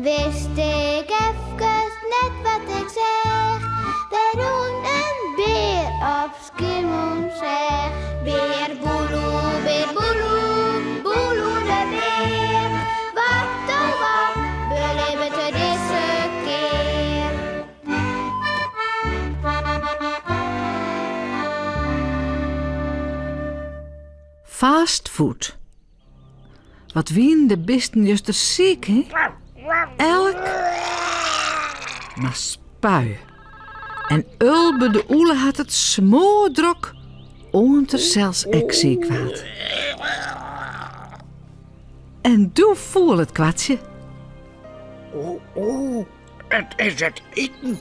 Wist ik efkes net wat ik seach. Der rûn in bear op Skiermûntseach. Bear Boeloe, bear Boeloe, Boeloe de bear. Wat oh wat belibbet er dizze kear? Fast food. Wat wienen de bisten juster siik, hè? Elk mar spuie. En Ulbe de Oele hat it smoardrok oant er sels ek siik waard. En doe foel it kwartsje. O, o, it is it iten.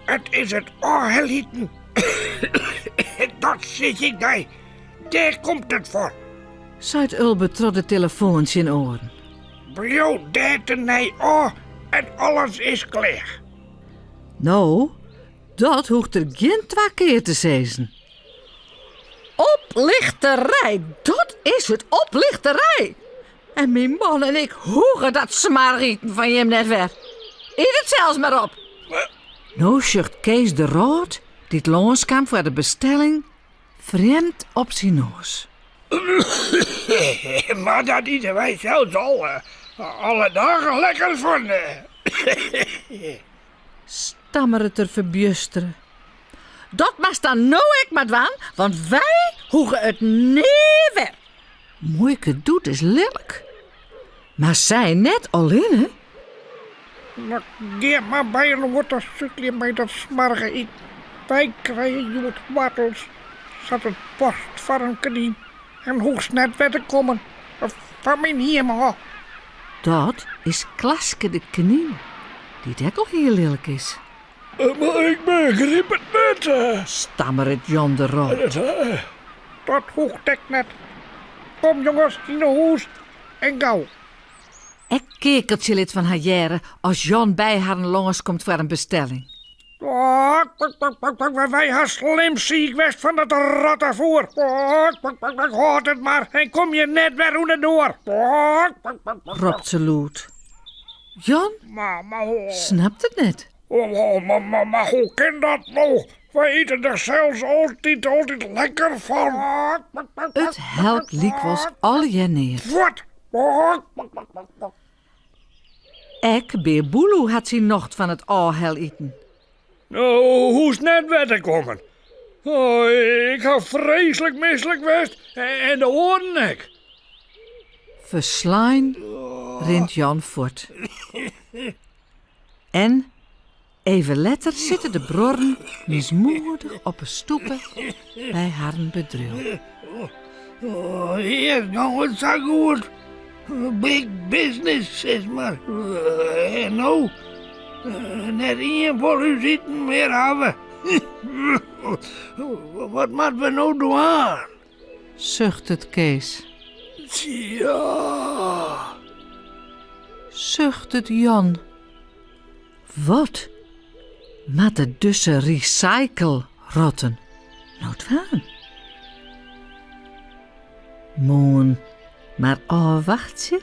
It is it ôfheliten. Dat sis ik dy. Dêr komt it foar. Seit Ulbe troch de telefoan tsjin oaren. Bliuw dêr tenei ôf en alles is klear. No, dat hoecht er gjin twa kear te sizzen. Oplichterij, dat is it, oplichterij! En myn man en ik hoege dat smarriten fan jim net wer. Yt it sels mar op. No sjocht Kees de Rôt, dy't lânskaam foar de bestelling, Frjemd op syn noas. Mar dat ite wy sels al alle dagen lekker fan. Stammeret er ferbjustere. Dat moatst dan no ek mar dwaan, want wy hoege it nea wer. Muoike Doet is lilk. Mar sy net allinne. Mar gean mar by inoar te suteljen mei dat smoarge iten. Wy krije hjoed woartels, sa't it past foar in knyn. En hoechst net wer te kommen fan myn hiem ôf. Dat is Klaske de knyn, dy't ek al hiel lilk is. Mar ik begryp it net. Stammeret Jan de Rôt. Dat hoecht ek net. Kom jonges, yn 'e hûs en gau. Ek Keakeltsje lit fan har hearre as Jan by harren lâns komt foar in bestelling. Wy ha slim siik west fan dat rottefoer. Hâld it mar en kom hjir net wer oan de doar. Ropt se lûd. Jan snapt it net. Mar hoe kin dat no? Wy ite der sels altyd, altyd lekker fan. It helpt lykwols allegear neat. Fuort! Ek Bear Boeloe hat syn nocht fan it ôfheliten. No, hoechst net wer te kommen. Oh, ik ha freeslik mislik west en de oaren ek. Ferslein rint Jan fuort. En even letter sitte de bruorren mismoedich op 'e stoepe by harren bedriuw. Oh, earst gong it sa goed. Big business, sis mar. En no? Net ien wol ús iten mear hawwe. Wat moatte we no dwaan? Suchtet Kees. Tsja. Suchtet Jan. Wat moatte dizze recycle-rotten no dwaan? Moarn mar ôfwachtsje?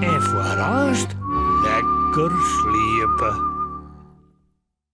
En foarearst lekker sliepe.